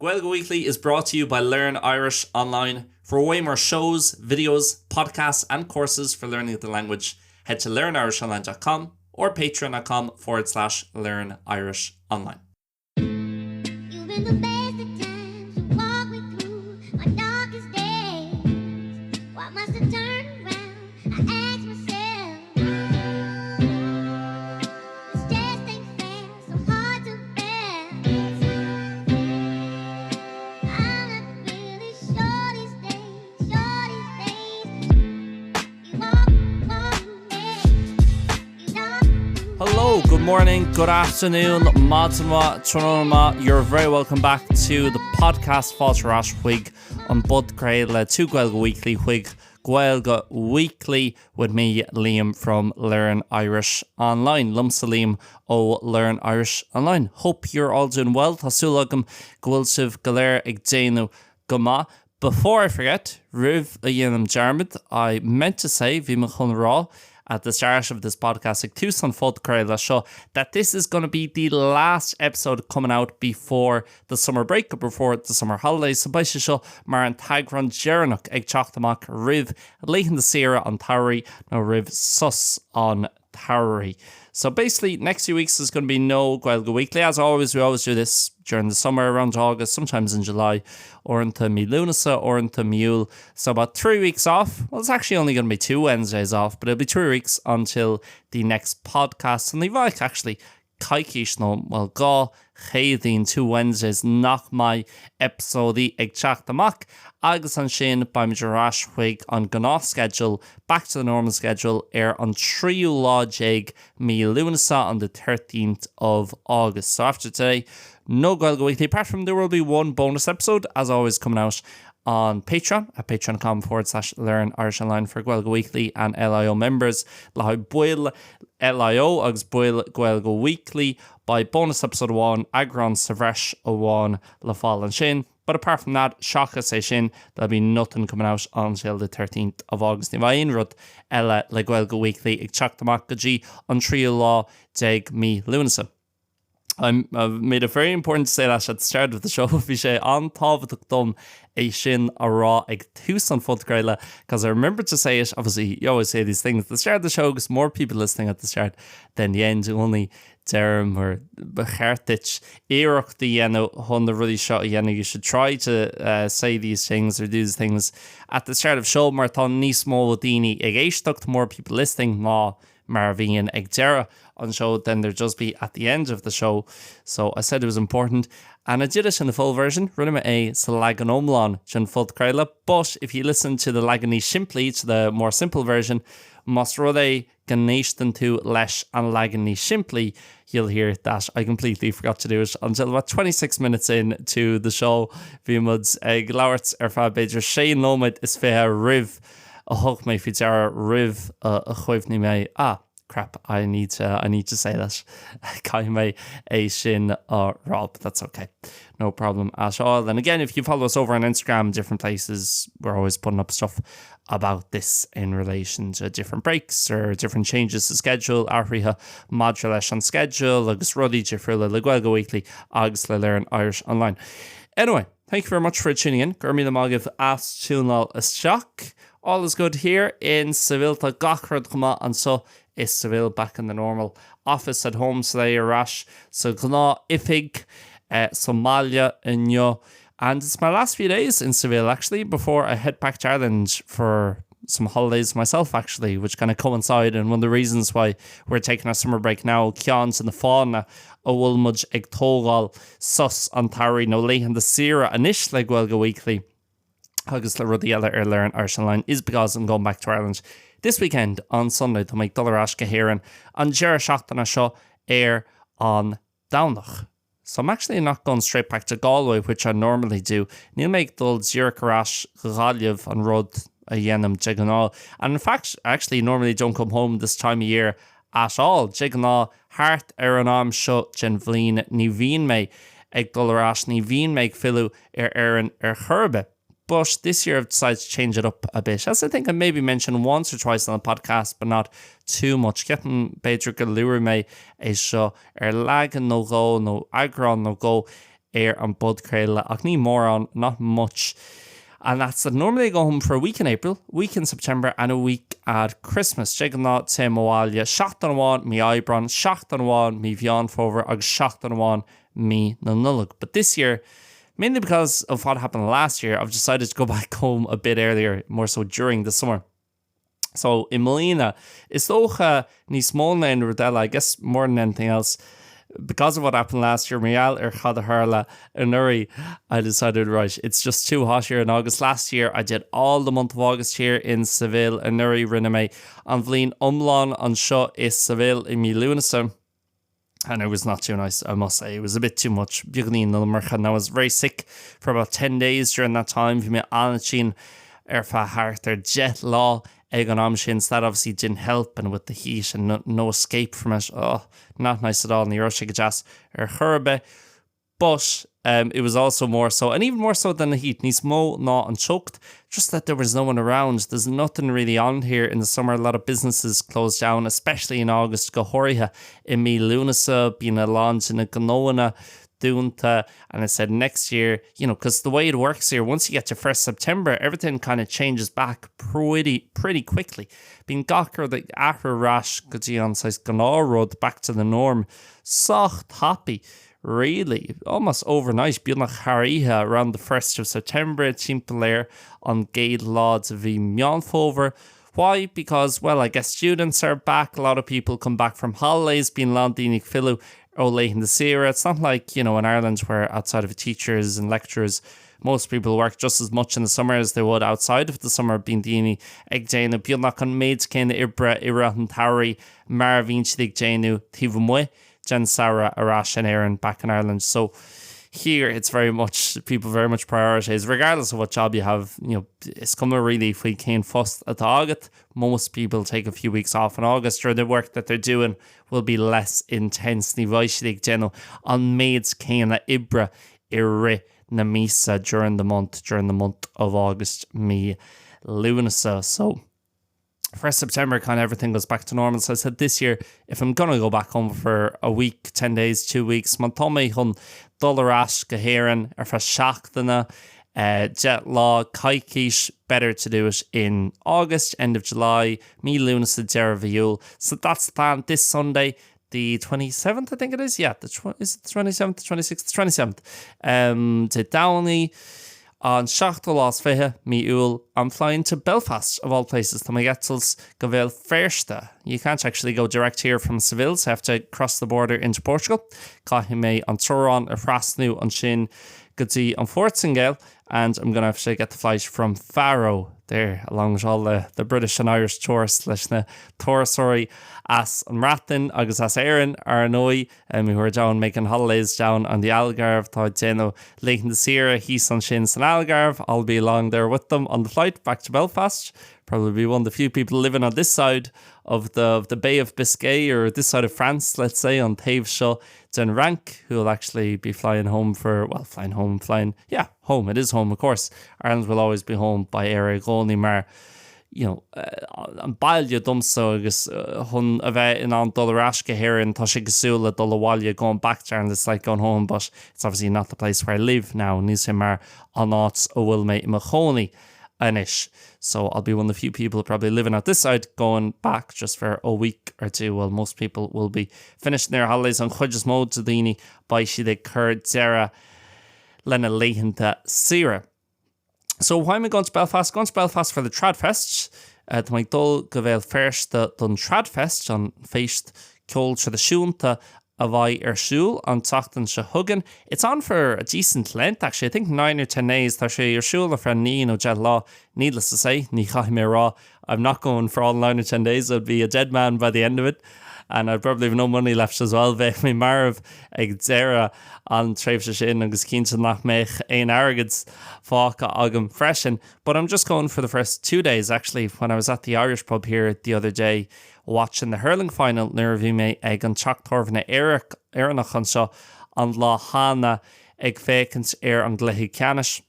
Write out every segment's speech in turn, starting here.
Gaeilge Weekly is brought to you by Learn Irish Online. For way more shows, videos, podcasts and courses for learning the language, head to learnirishonline.com or patreon.com forward slash learn Irish online. You've been the best of times to walk me through my darkest days. Why must I turn around? I ask myself. This just ain't fair, so hard to bear. I'm not really sure these days, sure these days. You walk, walk me, you know. Hello, good morning, good afternoon, maidin mhaith, tráthnóna maith. You're very welcome back to the podcast Fáilte ar ais chuig an bpodchraoladh to Gaeilge Weekly chuig Gaeilge Weekly with me, Liam from Learn Irish Online. Liomsa Liam ó Learn Irish Online. Hope you're all doing well. Tá súil agam go bhfuil sibh go léir ag déanamh go maith. Before I forget, roimh a dhéanaim dearmad, I meant to say, bhí mé chun rá at the start of this podcast, ag tús an phodchraoladh seo, that this is gonna be the last episode coming out before the summer break, before the summer holidays, so beidh sé seo mar an t-eagrán deireanach ag teacht amach roimh laethanta saoire an tsamhraidh nó roimh sos an tsamhraidh. So basically, next few weeks there's going to be no Gaeilge Weekly. As always, we always do this during the summer, around August, sometimes in July, uaireanta mí Lúnasa, uaireanta mí Iúil. So about 3 weeks off. Well, it's actually only going to be two Wednesdays off, but it'll be 3 weeks until the next podcast. And ní bheidh actually coicís nó bhuel 2 Chéadaoin, two Wednesdays, nach mbeidh eipeasóidí ag teacht amach agus ansin beimid ar ais chuig an gnáthsceideal, back to the normal schedule, ar an tríú lá déag mí Lúnasa, on the thirteenth of August. So after today, no Gaeilge Weekly, apart from there will be one bonus episode, as always, coming out on Patreon at patreon.com forward slash learn Irish Online for Gaeilge Weekly and LIO members le haghaidh baill LIO agus baill Gaeilge Weekly. Beidh bonus episode amháin, eagrán sa bhreis amháin le fáil ansin. But apart from that, seachas é sin, there'll be nothing coming out until the 13th of August. Ní bheidh aon rud eile le Gaeilge Weekly ag teacht amach go dtí an tríú lá déag mí Lúnasa. I made it very important to say that at the start of the show, bhí sé an-tábhachtach dom é sin a rá ag tús an phodchraoladh, because I remember to say it, obviously you always say these things at the start of the show because more people listening at the start than the end, only deirim or ba cheart duit iarracht a dhéanamh chun na rudaí seo a dhéanamh, you should try to uh, say these things or do these things at the start of show mar tá níos mó daoine ag éisteacht, more people listening ná mar a bhíonn ag deireadh an seó than there just be at the end of the show. So I said it was important and I did it in the full version, rinne mé é sa leagan iomlán den phodchraoladh, but if you listen to the leagan níos simplí, to the more simple version, más rud é go n-éisteann tú leis an leagan níos simplí, you'll hear that I completely forgot to do it until about 26 minutes in to the show. Bhí muid ag labhairt ar feadh b'fhéidir sé nóiméad is fiche roimh a thug mé faoi deara roimh a chuimhnigh mé, ah, crap, I need to, I need to say that. Caithfidh mé é sin a rá, but that's okay. No problem at all. And again, if you follow us over on Instagram, different places, we're always putting up stuff about this in relation to different breaks or different changes to schedule, athruithe maidir leis an schedule agus rudaí difriúla le Gaeilge Weekly agus le Learn Irish Online. Anyway, Thank you very much for tuning in. Go raibh míle maith agaibh as tiúnáil isteach. All is good here in Seville. Tá gach rud go maith anseo i Seville back in the normal office at home today ar ais sa ghnáth-oifig sa mbaile inniu. And it's my last few days in Seville actually before I head back to Ireland for some holidays myself actually, which kind of coincide and one of the reasons why we're taking our summer break now ceann de na fáthanna a bhfuil muid ag tógáil sos an tsamhraidh nó laethanta saoire anois le Gaeilge Weekly agus le rudaí eile ar Learn Irish Online is because I'm going back to Ireland this weekend on Sunday tá mé ag dul ar ais go hÉirinn an deireadh seachtaine seo ar an Domhnach. So I'm actually not going straight back to Galway, which I normally do. Níl mé ag dul díreach ar ais go Gaillimh, an rud a dhéanaim de ghnáth. And in fact, I actually normally don't come home this time of year at all. De ghnáth, thart ar an am seo den bhliain, ní bhíonn mé ag dul ar ais, ní bhíonn mé ag filleadh ar Éirinn ar chor ar bith. But this year I've decided to change it up a bit. As I think I maybe mentioned once or twice on the podcast, but not too much. Ceapaim b'fhéidir go luaigh mé é seo ar leagan nó dhó nó eagrán nó dhó. ar an bpodchraoladh ach ní mórán, not much. And that's that normally I go home for a week in April, week in September and a week at Christmas. De ghnáth téim abhaile seachtain amháin mí Aibreáin, seachtain amháin mí Mheán Fómhair agus seachtain amháin mí na Nollag. But this year, mainly because of what happened last year, I've decided to go back home a bit earlier, more so during the summer. So, i mbliana, is dócha níos mó ná aon rud eile, I guess more than anything else, because of what happened last year, mar gheall ar cad a tharla anuraidh, I decided, right, it's just too hot here in August. Last year, I did all the month of August here in Seville. Anuraidh, rinne mé an bhliain iomlán anseo i Seville i mí Lúnasa. and it was not too nice I must say it was a bit too much beagáinín an iomarca and I was very sick for about 10 days during that time bhí mé an-tinn ar feadh thart ar 10 lá ag an am sin so that obviously didn't help and with the heat and no, no escape from it oh not nice at all ní raibh sé go deas ar chor ar bith but um, it was also more so, and even more so than the heat, níos mó ná an teocht, just that there was no one around. There's nothing really on here in the summer. A lot of businesses close down, especially in August, go háirithe i mí Lúnasa, bíonn a lán de na gnóanna dúnta and I said next year, you know, because the way it works here, once you get to 1st September, everything kind of changes back pretty pretty quickly. Bíonn gach rud ag athrú ar ais go dtí an saghas gnáthrud back to the norm sách tapaidh. really, almost overnight, beagnach thar oíche, around the first of September, timpeall ar an gcéad lá de mhí Meán Fómhair. Why? Because, well, I guess students are back, a lot of people come back from holidays, bíonn a lán daoine ag filleadh ó laethanta saoire. It's not like, you know, in Ireland where outside of teachers and lecturers, most people work just as much in the summer as they would outside of the summer, bíonn daoine ag déanamh beagnach an méid céanna oibre i rith an tsamhraidh mar a bhíonn siad ag déanamh taobh amuigh. den samhradh ar ais in Éirinn back in Ireland so here it's very much people very much prioritize regardless of what job you have you know is cuma really faoi cén phost atá agat most people take a few weeks off in August or the work that they're doing will be less intense ní bheidh siad ag déanamh an méid céanna oibre i rith na míosa during the month during the month of August mí Lúnasa so First September kind of everything goes back to normal so I said this year if I'm gonna go back home for a week, 10 days, 2 weeks má tá mé chun dul ar ais go hÉirinn ar feadh seachtaine, 10 lá, coicís, better to do it in August, end of July, mí Lúnasa, deireadh mhí Iúil. So that's the plan this Sunday the 27th I think it is yeah the is it the 27th the 26th the 27th um, Dé Domhnaigh an seachtú lá is fiche mí Iúil I'm flying to Belfast of all places Tá mé ag eitilt go Béal Feirste you can't actually go direct here from Seville so I have to cross the border into Portugal Caithfidh mé an teorainn a thrasnú ansin go dtí an Phortaingéil and I'm gonna have to get the flight from Faro there along with all the the British and Irish tourists leis na turasóirí as an mBreatain agus as Éirinn ar ndóigh um, who are down making holidays down on the Algarve atá ag déanamh laethanta saoire thíos ansin san Algarve I'll be along there with them on the flight back to Belfast probably be one of the few people living on this side of the of the Bay of Biscay or this side of France let's say an taobh seo den Fhrainc who will actually be flying home for, well, flying home, flying, yeah, home, it is home, of course. Ireland will always be home beidh Éire i gcónaí mar, you know, an baile domsa agus chun a bheith in ann dul ar ais go hÉirinn tá sé cosúil le dul abhaile, going back to Ireland, it's like going home but it's obviously not the place where I live now, níl sé mar an áit a bhfuil mé i mo chónaí. anois. So I'll be one of the few people probably living out this side going back just for a week or two while most people will be finishing their holidays an chuid is mó de daoine beidh siad ag cur deireadh lena laethanta saoire. So why am I going to Belfast? Going to Belfast for the Tradfest. Uh, tá mé ag dul go Bhéal Feirste don Tradfest, an féist ceol traidisiúnta a bheidh ar siúl an tseachtain seo chugainn. It's on for a decent length actually, I think 9 or 10 days, tá sé ar siúl ar feadh 9 nó 10 lá, needless to say, ní chaithfidh mé a rá, I'm not going for all 9 or 10 days, I'd be a dead man by the end of it and I'd probably have no money left as well, bheadh mé marbh ag deireadh an tréimhse sin agus cinnte nach mbeadh aon airgead fágtha agam freisin. But I'm just going for the first two days actually, when I was at the Irish pub here the other day, Watching the hurling final nuair a bhí mé ag an teach tábhairne Éireannach anseo an lá cheana ag féachaint ar an gcluiche ceannais.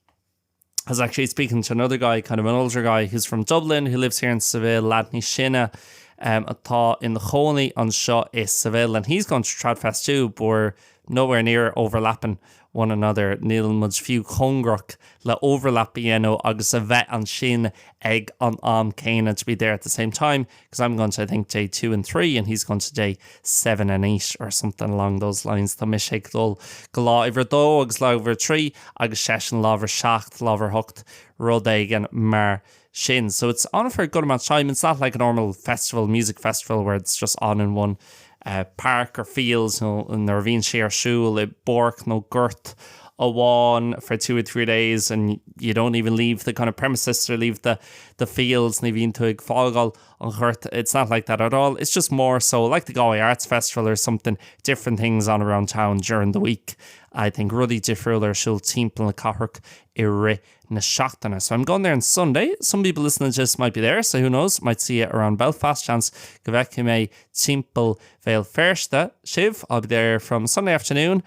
I was actually speaking to another guy, kind of an older guy who's from Dublin who lives here in Seville, lad níos sine um, atá ina chónaí anseo i Seville and he's going to Tradfest too, but we're nowhere near overlapping. one another, níl muid fiú cóngarach le overlap a dhéanamh agus a bheith ansin ag an am céanna to be there at the same time because I'm going to I think day 2 and 3 and he's going to day 7 and 8 or something along those lines Tá mise ag dul go lá uimhir a dó agus lá uimhir a trí agus seisean lá uimhir seacht, lá uimhir a hocht, rud éigin mar sin. So it's on for a good amount of time. It's not like a normal festival, music festival where it's just on in one uh, park or fields nó nuair a bhíonn sé ar siúl i bpáirc nó gort amháin for 2 or 3 days and you don't even leave the kind of premises or leave the, the fields ní bhíonn tú ag fágáil an ghoirt. It's not like that at all. It's just more so like the Galway Arts Festival or something, different things on around town during the week. I think rudaí difriúla ar siúl timpeall na cathrach i rith na seachtaine. So I'm going there on Sunday. Some people listening to this might be there, so who knows, might see you around Belfast. Seans go bhfeicfidh mé timpeall Bhéal Feirste sibh. I'll be there from Sunday afternoon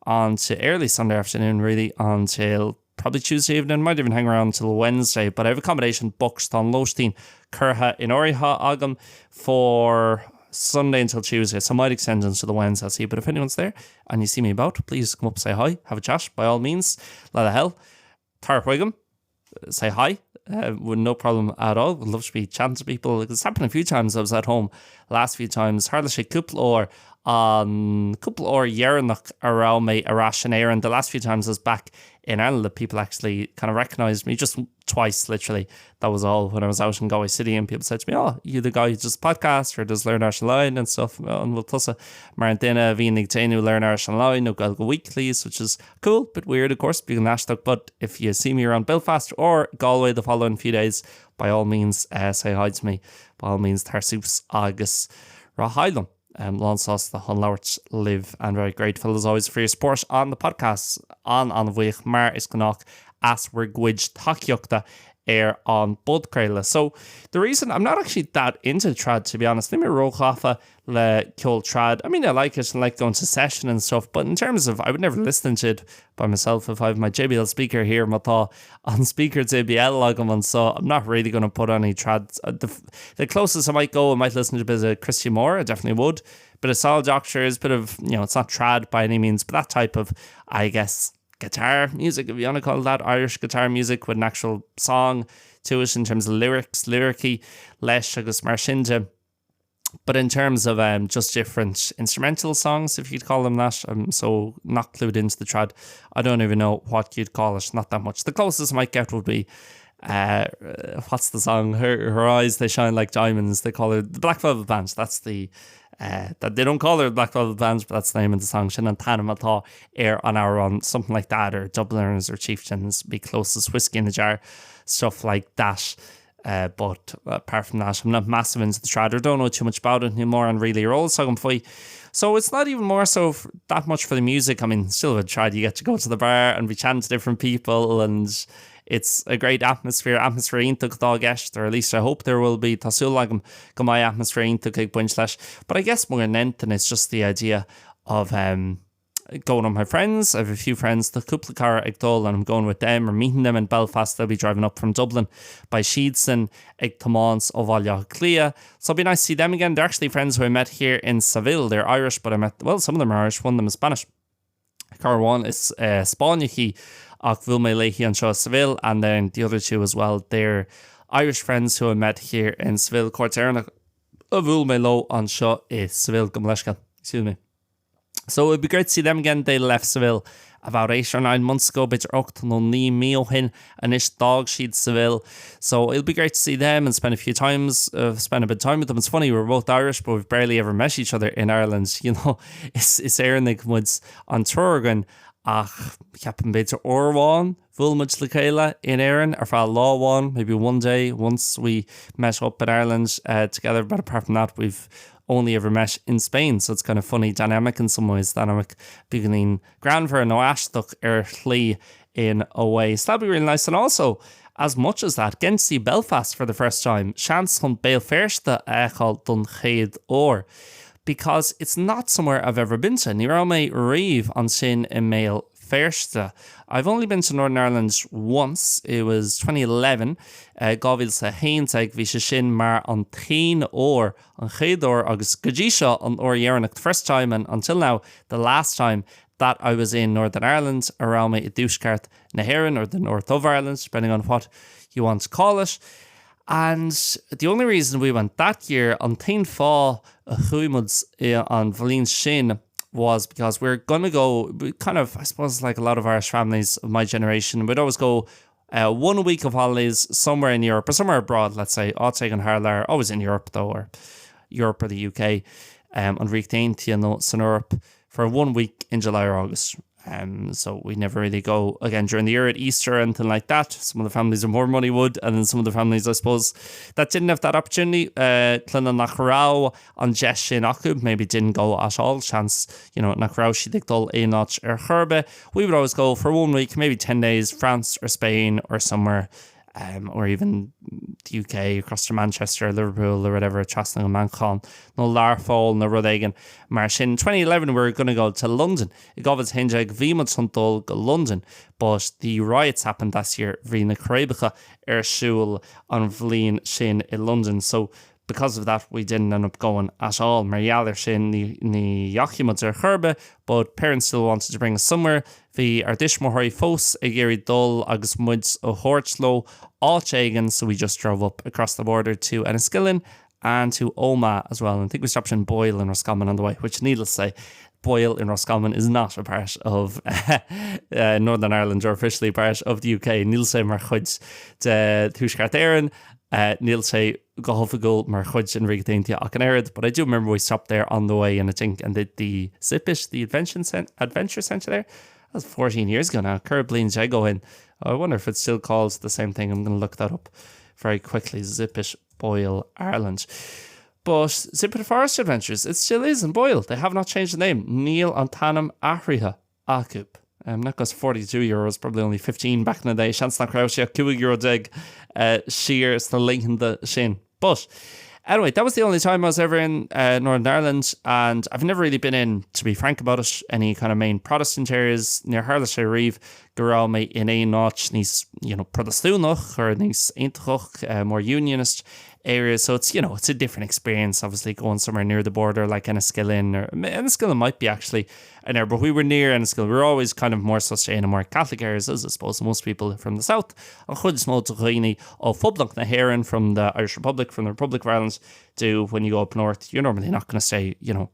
on to early Sunday afternoon really until probably Tuesday evening, might even hang around till Wednesday, but I have accommodation booked tá an lóistín curtha in áirithe agam for Sunday until Tuesday, so I might extend into the Wednesday, I'll see, but if anyone's there and you see me about, please come up say hi, have a chat, by all means, le do thoil. Tar chugam, say hi, uh, with no problem at all. Would love to be chatting to people. It's happened a few times I was at home last few times. Tharla sé cúpla uair an cúpla uair dheireanach a raibh mé ar ais in Éirinn. The last few times I was back in Ireland that people actually kind of recognised me just twice literally. That was all when I was out in Galway City and people said to me, oh, you the guy who does podcast or does Learn Irish Online and stuff an bhfuil tusa mar an duine a bhíonn ag déanamh Learn Irish Online nó Gaeilge Weeklies, which is cool, bit weird of course, being aisteach, but if you see me around Belfast or Galway the following few days, by all means uh, say hi to me, by all means tar suas agus rá haigh liom. Um, lán sásta chun labhairt libh and very grateful as always for your support on the podcast an an-bhuíoch mar is gnách as bhur gcuid tacaíochta ar an bpodchraoladh. So the reason I'm not actually that into trad to be honest, níl mé róghafa le ceol trad. I mean I like it and like going to session and stuff, but in terms of I would never listen to it by myself if I have my JBL speaker here má tá an speaker JBL agam anseo I'm not really going to put any trad uh, the, the closest I might go I might listen to a bit of Christy Moore I definitely would bit of Solid Doctors bit of you know it's not trad by any means but that type of I guess guitar music if you want to call it that Irish guitar music with an actual song to it in terms of lyrics lyricí leis agus mar sin de. But in terms of um, just different instrumental songs, if you'd call them that, I'm so not clued into the trad. I don't even know what you'd call it, not that much. The closest I might get would be uh, what's the song? Her, her eyes, they shine like diamonds. They call her the Black Velvet Band. That's the uh, that they don't call her the Black Velvet Band, but that's the name of the song. Sin an t-ainm atá ar an amhrán, something like that, or Dubliners or Chieftains, be closest whiskey in the jar, stuff like that. Uh, but apart from that, I'm not massive into the trad or don't know too much about it anymore and really ar eolas agam faoi. So it's not even more so that much for the music. I mean, still with trad, you get to go to the bar and be chatting to different people and it's a great atmosphere, atmaisféar iontach atá i gceist, or at least I hope there will be, Tá súil agam go mbeidh atmaisféar iontach ag baint leis. But I guess more than anything, it's just the idea of um, going with my friends. I have a few friends Tá cúpla cara ag dul and I'm going with them or meeting them in Belfast. They'll be driving up from Dublin. Beidh siadsan ag tiomáint ó Bhaile Átha Cliath. So it'll be nice to see them again. They're actually friends who I met here in Seville. They're Irish, but I met, well, some of them are Irish, one of them is Spanish. Cara amháin is uh, Spáinneach í ach bhuail mé léi anseo Seville and then the other two as well. They're Irish friends who I met here in Seville. Cairde Éireannach a bhuail mé leo anseo i Seville gabh mo leithscéal. Excuse me. So it'd be great to see them again. They left Seville about 8 or 9 months ago, b'fhéidir 8 nó 9 mí ó shin anois d'fhág siad Seville. So it'll be great to see them and spend a few times uh, spend a bit of time with them. It's funny, we're both Irish, but we've barely ever met each other in Ireland. You know, is, is Éireannaigh muid an triúr againn ach ceapaim b'fhéidir uair amháin bhuail muid le chéile in Éirinn ar feadh lá amháin, maybe one day once we met up in Ireland uh, together, but apart from that we've only ever met in Spain, so it's kind of funny dynamic in some ways, dynamic beagáinín greannmhar nó aisteach ar shlí in a way. So that'd be really nice and also as much as that, getting to see Belfast for the first time, seans chun Béal Feirste a fheiceáil don chéad uair. Because it's not somewhere I've ever been to. Ní raibh mé riamh ansin i mBéal Feirste. I've only been to Northern Ireland once, it was 2011, 2011, bhí sé sin mar an t-aon uair an chéad uair agus go dtí seo an uair dheireanach, the first time and until now the last time that I was in Northern Ireland, a raibh mé i dTuaisceart na hÉireann, or the North of Ireland, depending on what you want to call it. And the only reason we went that year, an t-aon fáth a chuaigh muid an bhliain sin was because we were gonna go, we kind of, I suppose like a lot of Irish families of my generation, we'd always go uh, one week of holidays somewhere in Europe or somewhere abroad, let's say, áit éigin thar lear, always in Europe though, or Europe or the UK, um, an Ríocht Aontaithe nó san Eoraip, for one week in July or August. Um, so we never really go again during the year at Easter or anything like that. Some of the families with more money would, and then some of the families, I suppose, that didn't have that opportunity, uh, clannad nach raibh an deis sin acu, maybe didn't go at all, seans, you know, nach raibh siad ag dul aon áit ar chor ar bith. We would always go for one week, maybe 10 days, France or Spain or somewhere um, or even the UK across to Manchester, Liverpool or whatever, trasna go Manchain nó Learpholl nó rud éigin mar sin. 2011 we were gonna go to London. I 2011 bhí muid chun dul go Londain but the riots happened that year, bhí na círéibeacha ar siúl an bhliain sin i Londain so because of that we didn't end up going at all. Mar gheall air sin ní ní dheachaigh muid ar chor ar bith but parents still wanted to bring us somewhere. Bhí ár dtuismitheoirí fós ag iarraidh dul agus muid a thabhairt leo áit éigin so we just drove up across the border to Enniskillen and to Omagh as well and I think we stopped in Boyle in Roscommon on the way, which needless to say Boyle in Roscommon is not a part of uh, Northern Ireland or officially part of the UK. Níl sé mar chuid de Tuaisceart Éireann, uh, níl sé go hoifigiúil mar chuid den Ríocht Aontaithe ach an oiread, but I do remember we stopped there on the way and I think and did the Zip It, the adventure, cent adventure centre there. That was 14 years ago now, 14 bliain ó shin. I wonder if it's still called the same thing. I'm going to look that up very quickly. Zip It Boyle Ireland. But Zip It Forest Adventures, it still is in Boyle. They have not changed the name. Níl an t-ainm athraithe acu. Um, that cost 42 euros, probably only 15 back in the day. Seans nach raibh sé ach 15 euro uh, siar sna laethanta sin. But anyway, that was the only time I was ever in uh, Northern Ireland, and I've never really been in, to be frank about it, any kind of main Protestant areas. Níor tharla sé riamh go raibh mé in aon áit níos you know, Protastúnach or níos aontachtach, uh, more unionist areas. So it's, you know, it's a different experience, obviously, going somewhere near the border like Enniskillen or Enniskillen might be actually an area, but we were near Enniskillen. We were always kind of more so staying in more Catholic areas, as I suppose most people from the south. An chuid is mó de dhaoine ó Phoblacht na hÉireann from the Irish Republic, from the Republic of Ireland, do when you go up north, you're normally not going to stay, you know,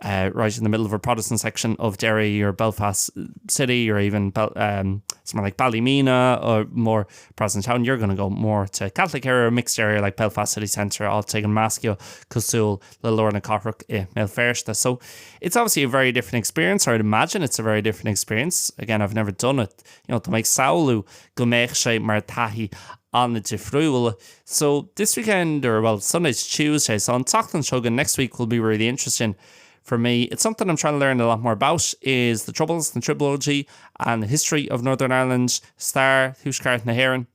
uh, right in the middle of a Protestant section of Derry or Belfast City or even Bel um, somewhere like Ballymena or more Protestant town, you're going to go more to Catholic area or mixed area like Belfast City Centre, áit éigin measctha cosúil le lár na cathrach i mBéal Feirste. So it's obviously a very different experience, or I'd imagine it's a very different experience. Again, I've never done it. You know, tá mé ag samhlú go mbeadh sé mar taithí an-difriúil. So this weekend, or well, Sunday's Tuesday, so an tseachtain seo chugainn next week will be really interesting for me. It's something I'm trying to learn a lot more about is the Troubles, the Trioblóidí and the history of Northern Ireland, stair Thuaisceart na hÉireann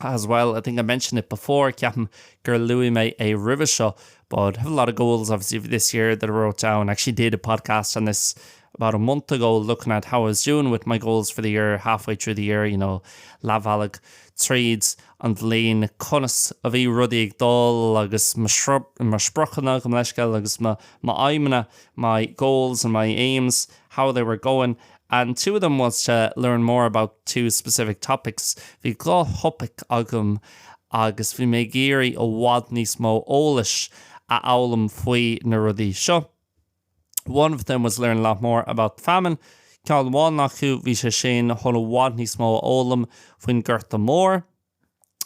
as well. I think I mentioned it before, ceapaim gur luaigh mé é roimhe seo, but I have a lot of goals obviously this year that I wrote down. I actually did a podcast on this about a month ago looking at how I was doing with my goals for the year halfway through the year, you know, leathbhealach tríd an bhliain, conas a bhí rudaí ag dul agus mo spriocanna gabh mo leithscéal agus mo aidhmeanna, my goals and my aims, how they were going. And two of them was to learn more about two specific topics. Bhí dhá thopaic agam agus bhí mé ag iarraidh i bhfad níos mó eolais a fhoghlaim faoi na rudaí seo. One of them was learn a lot more about famine. Ceann amháin acu bhí sé sin chun i bhfad níos mó a fhoghlaim faoin Gorta Mór.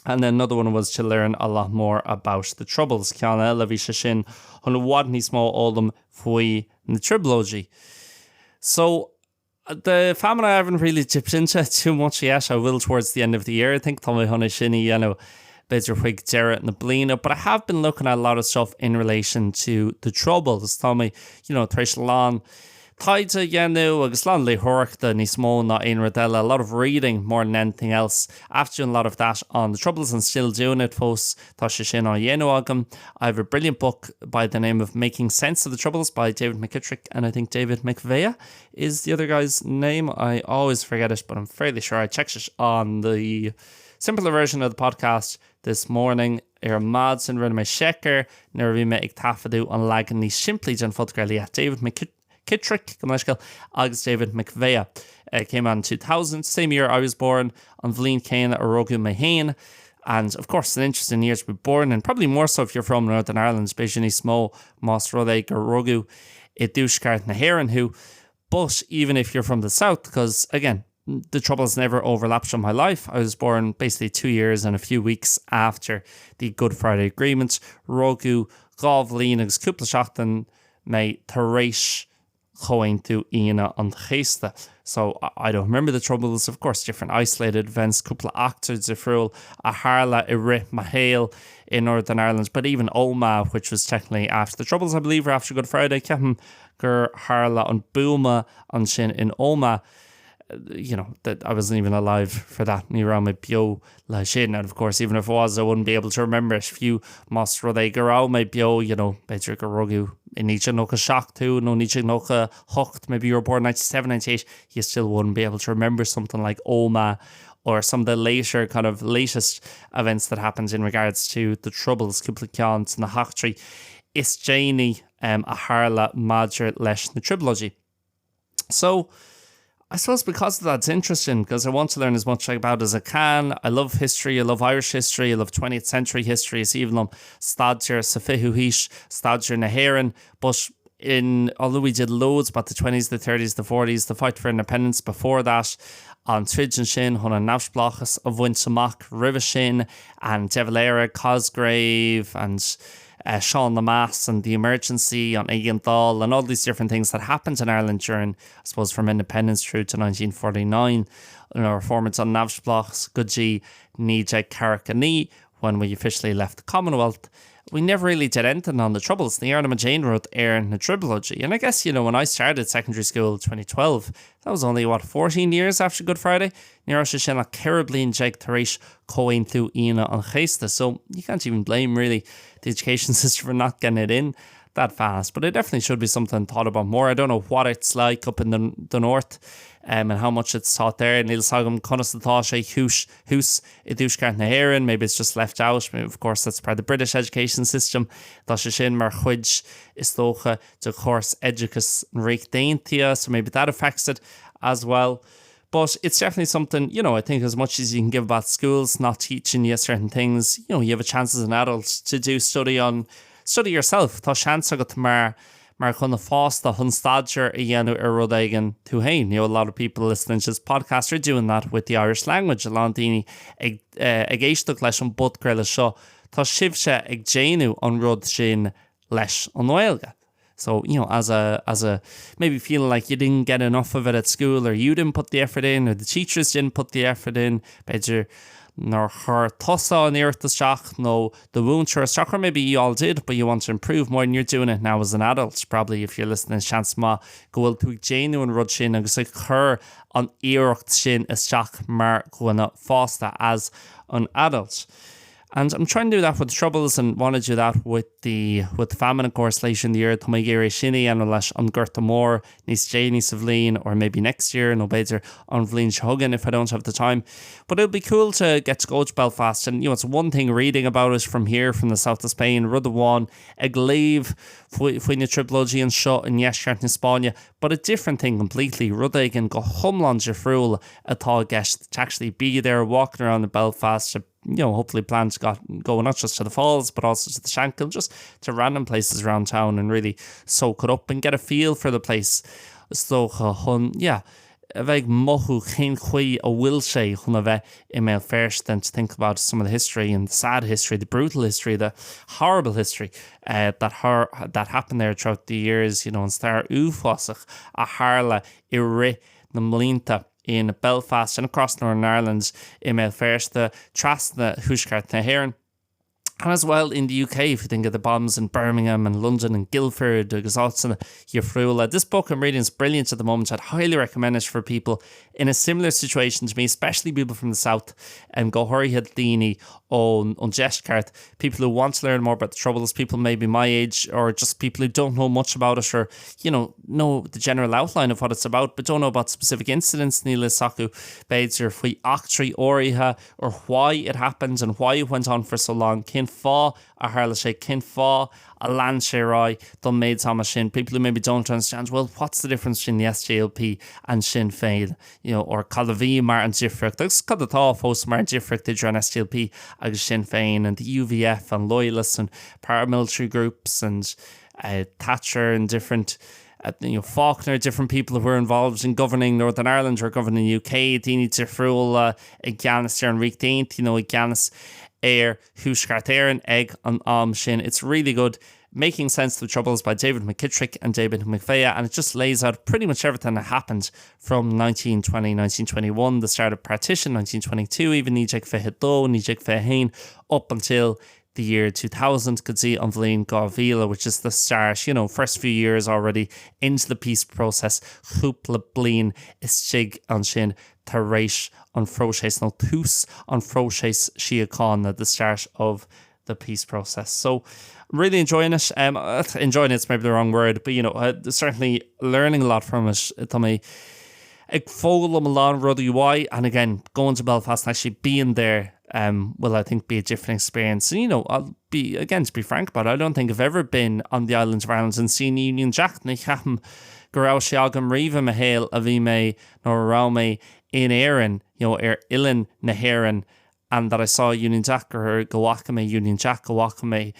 And then another one was to learn a lot more about the Troubles. Ceann eile bhí sé sin chun i bhfad níos mó a fhoghlaim faoi na Trioblóidí. So the famine I haven't really dipped into too much yet. I will towards the end of the year. I think tá mé chun é sin a dhéanamh b'fhéidir chuig deireadh na bliana. But I have been looking at a lot of stuff in relation to the Troubles. Tá mé, you know, tar éis a lán taighde a dhéanamh agus a lán léitheoireachta níos mó ná aon rud eile, a lot of reading more than anything else. After doing a lot of that on the Troubles and still doing it fós tá sé sin á dhéanamh agam. I have a brilliant book by the name of Making Sense of the Troubles by David McKittrick and I think David McVeigh is the other guy's name. I always forget it, but I'm fairly sure I checked it on the simpler version of the podcast this morning. Ar maidin rinne mé seic air nuair a bhí mé ag taifeadadh an leagan níos simplí den phodchraoladh. David McKittrick. McKittrick, gabh mo leithscéal, agus David McVeigh. Came out in 2000, same year I was born, an bhliain chéanna a rugadh mé féin. And of course an interesting year to be born in, probably more so if you're from Northern Ireland, b'fhéidir níos mó más rud é gur rugadh i dtuaisceart na hÉireann thú. But even if you're from the south, because again, the Troubles never overlapped on my life. I was born basically two years and a few weeks after the Good Friday Agreement. Rugadh dhá bhliain agus cúpla seachtain mé tar éis Chomhaontú Aoine an Chéasta. So I don't remember the Troubles, of course different isolated events, cúpla eachtra difriúil a tharla i rith mo shaoil in Northern Ireland, but even Omagh, which was technically after the Troubles I believe or after Good Friday, ceapaim gur tharla an buama ansin in Omagh. you know, that I wasn't even alive for that, ní raibh mé beo le sin, and of course even if I was I wouldn't be able to remember it, fiú más rud é go raibh mé beo, you know, b'fhéidir gur rugadh i 1997 thú nó 1998, maybe you were born 97, 98, you still wouldn't be able to remember something like Omagh or some of the later kind of latest events that happened in regards to the Troubles, cúpla ceann de na heachtraí is déanaí um, a tharla maidir leis na Trioblóidí. So, I suppose because of that it's interesting because I want to learn as much about as I can. I love history, I love Irish history, I love 20th century history, is aoibhinn liom staidéar sa 20ú haois, staidéar na hÉireann, but in although we did loads about the 20s, the 30s, the 40s, the fight for independence before that, an troid ansin chun an neamhspleáchas a bhaint amach roimhe sin, and De Valera, Cosgrave and uh, Seán Lemass and the emergency an éigeandáil and all these different things that happened in Ireland during, I suppose, from independence through to 1949, nuair a fuair muid an neamhspleáchas go dtí 1949 when we officially left the Commonwealth. We never really did anything on the Troubles, ní dhearna muid aon rud ar na Trioblóidí. And I guess, you know, when I started secondary school 2012, that was only, what, 14 years after Good Friday? Ní raibh sé sin ach 14 bliain tar éis Comhaontú Aoine an Chéasta, so you can't even blame really the education system for not getting it in that fast. But it definitely should be something thought about more. I don't know what it's like up in the, the north um, and how much it's taught there. Níl a fhios agam conas atá sé thuas thuas i dtuaisceart na hÉireann, maybe it's just left out. Maybe, of course that's part of the British education system. Tá sé sin mar chuid is dócha de chóras oideachais na Ríochta Aontaithe, so maybe that affects it as well. But it's definitely something, you know, I think as much as you can give about schools not teaching you certain things, you know, you have a chance as an adult to do study on study yourself. Tá seans agat mar mar dhuine fásta chun staidéar a dhéanamh ar rud éigin tú féin. You know, a lot of people listening to this podcast are doing that with the Irish language. A lán daoine ag, uh, ag éisteacht leis an bpodchraoladh seo, tá sibhse ag déanamh an rud sin leis an nGaeilge. So, you know, as a, as a, maybe feeling like you didn't get enough of it at school or you didn't put the effort in or the teachers didn't put the effort in, b'fhéidir nár chuir tusa an iarracht isteach nó do mhúinteoir isteach or maybe you all did but you want to improve more and you're doing it now as an adult probably if you're listening seans maith go bhfuil tú ag déanamh an rud sin agus ag cur an iarracht sin isteach mar dhuine fásta as an adult. And I'm trying to do that with the Troubles and want to do that with the with the famine of course later in the year. Tá mé ag iarraidh sin a dhéanamh leis an Gorta Mór níos déanaí sa bhliain or maybe next year nó b'fhéidir an bhliain seo chugainn if I don't have the time. But it'll be cool to get to go to Belfast and you know it's one thing reading about it from here from the south of Spain, rud amháin ag léamh faoi na Trioblóidí anseo i ndeisceart na Spáinne, but a different thing completely, rud éigin go hiomlán difriúil atá i gceist to actually be there walking around in Belfast to you know, hopefully plan to got, go not just to the falls, but also to the Shankill, just to random places around town and really soak it up and get a feel for the place. Is dócha chun, yeah, a bheith ag mothú cén chaoi a bhfuil sé chun a bheith i mBéal Feirste and to think about some of the history and the sad history, the brutal history, the horrible history uh, that, har that happened there throughout the years, you know, an stair uafásach a tharla i rith na mblianta. in Belfast and across Northern Ireland i mBéal Feirste trasna thuaisceart na hÉireann. And as well in the UK, if you think of the bombs in Birmingham and London and Guildford agus áiteanna difriúla. This book I'm reading is brilliant at the moment. I'd highly recommend it for people in a similar situation to me, especially people from the south and go háirithe daoine ón ón deisceart, people who want to learn more about the Troubles, people maybe my age or just people who don't know much about it or you know, know the general outline of what it's about but don't know about specific incidents, níl a fhios acu b'fhéidir faoi eachtraí áirithe or why it happened and why it went on for so long, cén fáth a tharla sé, cén fáth a lean sé ar aghaidh don méid ama sin, people who maybe don't understand, well, what's the difference between the SDLP and Sinn Féin, you know, or cad a bhí mar an difríocht, agus cad atá fós mar an difríocht idir an SDLP agus Sinn Féin, and the UVF and Loyalists and paramilitary groups and uh, Thatcher and different uh, you know, Faulkner, different people who were involved in governing Northern Ireland or governing the UK, daoine difriúla i gceannas ar an Ríocht Aontaithe nó i gceannas ar Thuaisceart Éireann ag an am sin. It's really good. Making Sense of the Troubles by David McKittrick and David McVeigh and it just lays out pretty much everything that happened from 1920, 1921, the start of partition, 1922, even 1922, 1921, up until the year 2000 go dtí an bhliain 2000, which is the start, you know, first few years already into the peace process, cúpla bliain istigh ansin tar éis an phróiseas nó tús an phróiseas síochána, the start of the peace process. So really enjoying it. Um, enjoying it's maybe the wrong word, but you know, uh, certainly learning a lot from it. Tá mé ag foghlaim a lán rudaí uaidh and again, going to Belfast and actually being there um, will I think be a different experience. And you know, I'll be again to be frank about it, I don't think I've ever been on the island of Ireland and seen Union Jack ní cheapaim go raibh sé agam riamh i mo shaol a bhí mé nó a raibh mé in Éirinn, you know, ar oileán na hÉireann and that I saw Union Jack or go bhfaca mé Union Jack, go bhfaca mé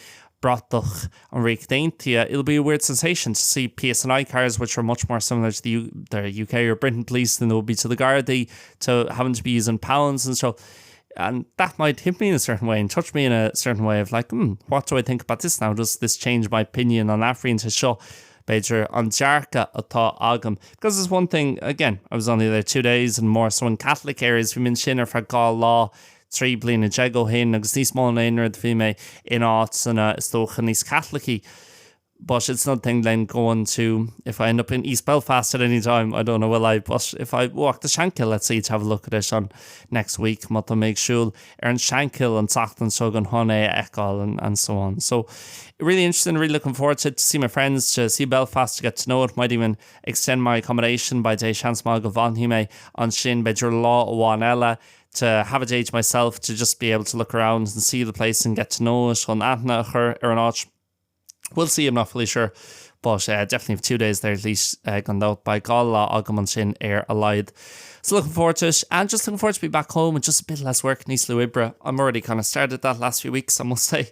bratach an Ríocht Aontaithe. It'll be a weird sensation to see PSNI cars which are much more similar to the, U the UK or Britain police than they would be to the Gardaí, to having to be using pounds and so and that might hit me in a certain way and touch me in a certain way of like, hmm, what do I think about this now? Does this change my opinion on Athraíonn sé seo b'fhéidir an dearcadh atá agam? Because there's one thing, again, I was only there two days and more so in Catholic areas, bhí mé ansin ar feadh dhá lá 13 bliana ó shin agus níos mó ná aon rud bhí mé in áiteanna is dócha níos Caitlicí. But it's another thing then going to, if I end up in East Belfast at any time, I don't know will I, but if I walk the Shankill, let's say, to have a look at it on next week, má tá mé ag siúl ar an Shankill an tseachtain seo chugainn chun é a fheiceáil and, and so on. So really interesting, really looking forward to, to see my friends, to see Belfast, to get to know it, might even extend my accommodation by day seans maith go bhfanfaidh mé ansin b'fhéidir lá amháin eile to have a day to myself to just be able to look around and see the place and get to know it chun aithne a chur ar an áit. We'll see, I'm not fully sure, but uh, definitely have two days there at least uh, gan dabht beidh dhá lá agam ansin ar a laghad. So looking forward to it and just looking forward to be back home and just a bit less work níos lú oibre. I'm already kind of started that last few weeks, I must say.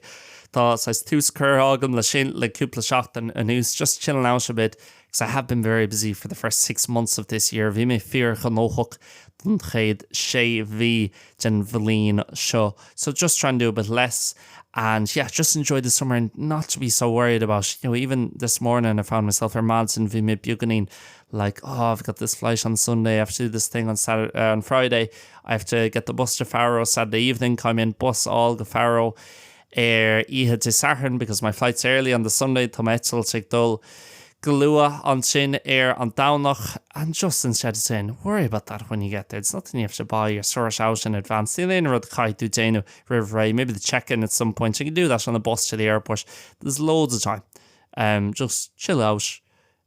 Tá saghas tús curtha agam le sin le cúpla seachtain anuas, just chilling out a bit because I have been very busy for the first six months of this year. Bhí mé fíorghnóthach don chéad sé mhí den bhliain seo. So just trying to do a bit less and yeah, just enjoy the summer and not to be so worried about, you know, even this morning I found myself ar maidin bhí mé beagáinín like, oh, I've got this flight on Sunday, I have to do this thing on Saturday, uh, on Friday, I have to get the bus to Faro Saturday evening, caithfidh mé an bus a fháil go Faro ar oíche Dé Sathairn because my flight's early on the Sunday, tá m'eitilt ag dul go luath ansin ar an Domhnach and just instead of saying worry about that when you get there, it's nothing you have to buy or sort out in advance. Níl aon rud a chaithfidh tú déanamh roimh ré, maybe the check-in at some point, you can do that on the bus to the airport, there's loads of time. Um, just chill out,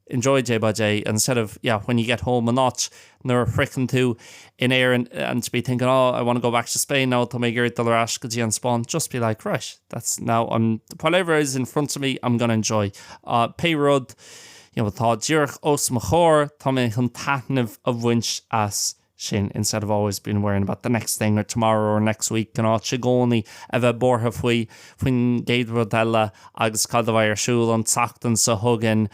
enjoy day by day instead of yeah when you get home in áit nuair a shroicheann tú in Éirinn and to be thinking oh I want to go back to Spain now tá mé ag iarraidh dul ar ais go dtí an Spáinn just be like right that's now I'm whatever is in front of me I'm gonna enjoy uh, pé rud you know, atá díreach os mo chomhair tá mé chun taitneamh a bhaint as sin instead of always being worrying about the next thing or tomorrow or next week in áit i gcónaí a bheith buartha faoi faoin gcéad rud eile agus cad a bheidh ar siúl an tseachtain seo chugainn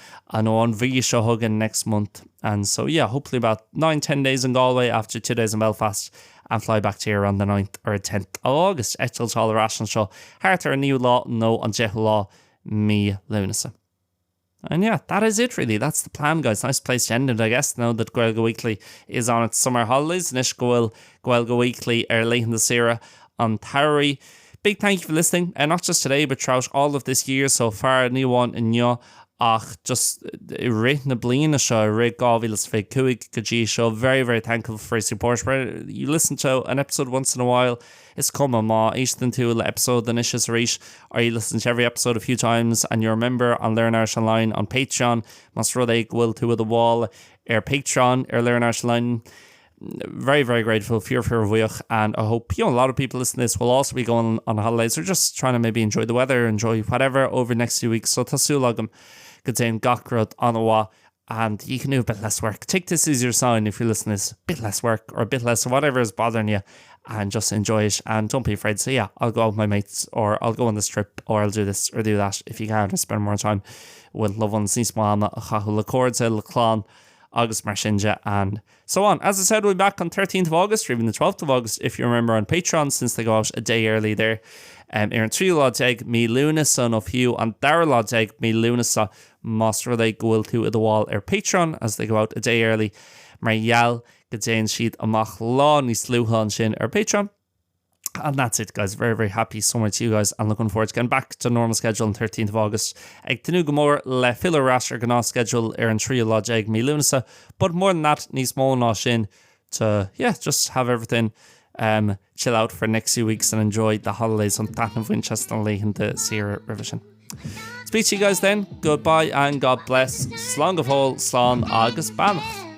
nó an mhí seo chugainn next month and so yeah hopefully about 9 10 days in Galway after two days in Belfast and fly back to here on the 9th or 10th of August eitilt thall ar ais anseo thart ar an naoú lá nó an deichiú lá mí Lúnasa. And yeah, that is it really. That's the plan, guys. Nice place to end it, I guess, now that Gaeilge Weekly is on its summer holidays. Anois go bhfuil Gaeilge Weekly ar laethanta saoire an tsamhraidh. Big thank you for listening, and not just today, but throughout all of this year so far. Ní amháin inniu ach just i rith na bliana seo, i rith 2025 go dtí seo. Very, very thankful for your support. Where you listen to an episode once in a while, Is cuma má éisteann tú le eipeasóid anois is arís, or you listen to every episode a few times and you're a member on Learn Irish Online on Patreon, más rud é go bhfuil tú i do bhall ar Patreon ar Learn Irish Online. very very grateful fíor fíor bhuíoch and I hope you know a lot of people listening to this will also be going on holidays or just trying to maybe enjoy the weather enjoy whatever over the next few weeks so tá súil agam go dtéann gach rud an-mhaith and you can do a bit less work. Take this as your sign if you listen to this, a bit less work or a bit less whatever is bothering you and just enjoy it and don't be afraid to say yeah I'll go out with my mates or I'll go on this trip or I'll do this or do that if you can or spend more time with loved ones níos mó ama a chaitheamh le cairde le clann agus mar sin de and so on. As I said we'll be back on 13th of August or even the 12th of August if you remember on Patreon since they go out a day early there. Um, ar an tríú lá déag mí Lúnasa nó fiú an dara lá déag mí Lúnasa más rud é go bhfuil tú i do bhall ar Patreon as they go out a day early mar gheall go dtéann siad amach lá níos luaithe ansin ar Patreon. And that's it guys, very very happy summer to you guys and looking forward to getting back to normal schedule on 13th of August. Ag tnúth go mór le filleadh ar ais ar gnáthsceideal ar an tríú lá déag mí Lúnasa, but more than that, níos mó ná sin, to yeah, just have everything um, chill out for next few weeks and enjoy the holidays an taitneamh a bhaint as na laethanta saoire roimhe sin. Speak to you guys then, goodbye and God bless, slán go fóill, slán agus beannacht.